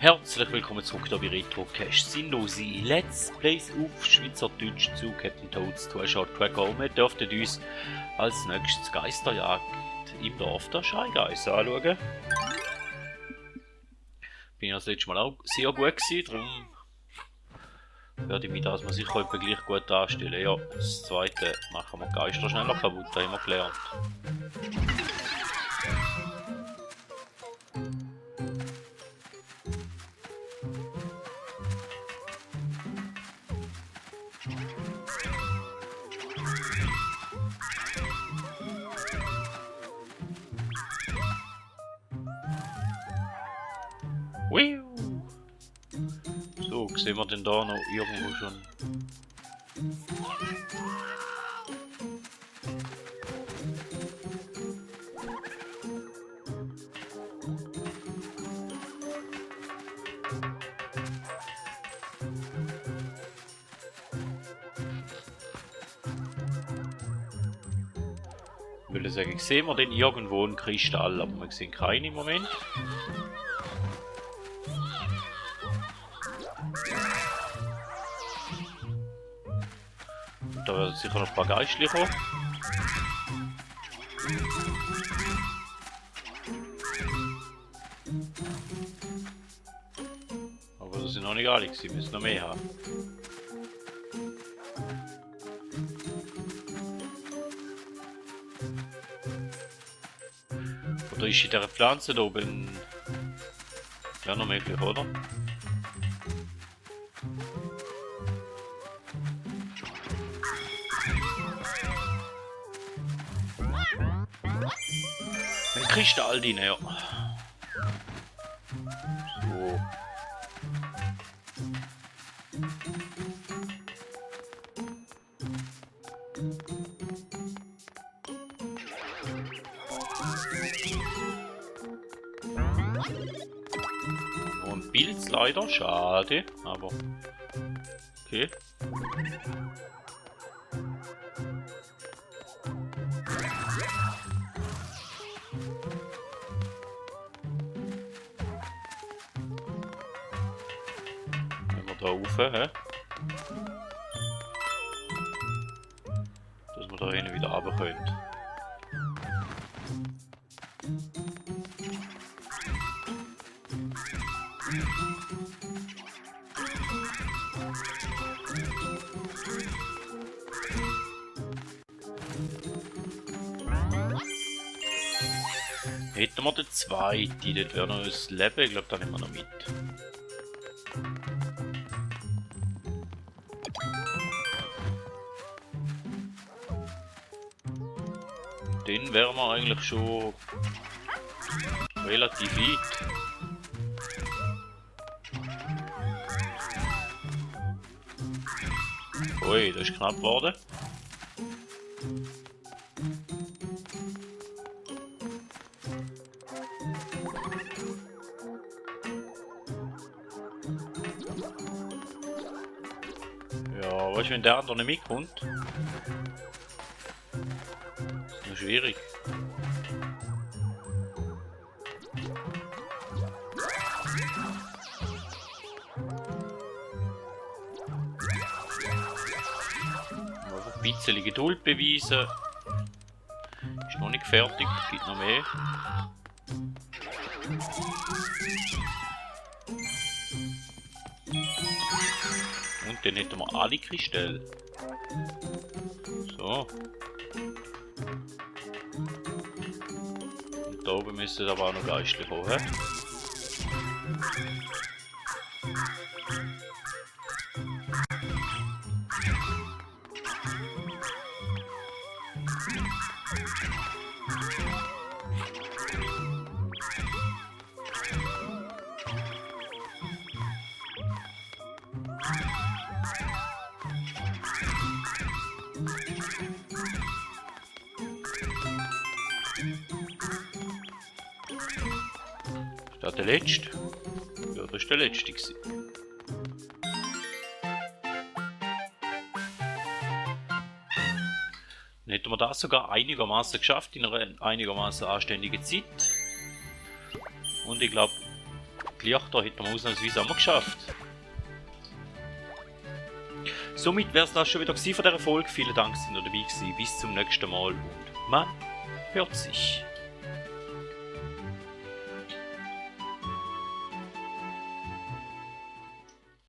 Herzlich willkommen zurück hier bei Retrocast. Sind unsere Let's Plays auf Schweizerdeutsch zu Captain Toads Two-Shot Tracker und wir dürften uns als nächstes Geisterjagd im Dorf der Shy Guys anschauen. Bin ja das letzte Mal auch sehr gut gewesen, darum werde ich mich das mal sicher etwa gleich gut anstellen. Ja, das zweite machen wir Geister schneller kaputt, das haben wir gelernt. So, sehen wir denn da noch irgendwo schon? Ich würde sagen, sehen wir denn irgendwo einen Kristall, aber wir sehen keinen im Moment. Da werden sicher noch ein paar Geistliche kommen. Aber das sind noch nicht alle, sie müssen noch mehr haben. Oder ist in dieser Pflanze da oben ja noch möglich, oder? Ein Kristall drin, ja. So. Nur ein Pilz leider, schade, aber okay. Da rauf, hä? Dass wir da hinten wieder runter können. Hätten wir den zweiten, das wäre noch ein Leben, ich glaube, da nehmen wir noch mit. Den wären wir eigentlich schon relativ weit. Ui, das ist knapp geworden. Ja, weißt du, wenn der andere nicht mitkommt? Ist noch schwierig. Einfach ein bisschen Geduld beweisen. Ist noch nicht fertig, gibt noch mehr. Und dann hätten wir alle Kristalle. So. Und da oben müssen aber auch noch Geistliche kommen. He? Ist das der letzte? Ja, das ist der letzte gewesen. Dann hätten wir das sogar einigermaßen geschafft in einer einigermaßen anständigen Zeit. Und ich glaube, die Lichter hätten wir ausnahmsweise einmal geschafft. Somit wäre es das schon wieder von dieser Folge. Vielen Dank, dass ihr dabei gewesen. Bis zum nächsten Mal und man hört sich.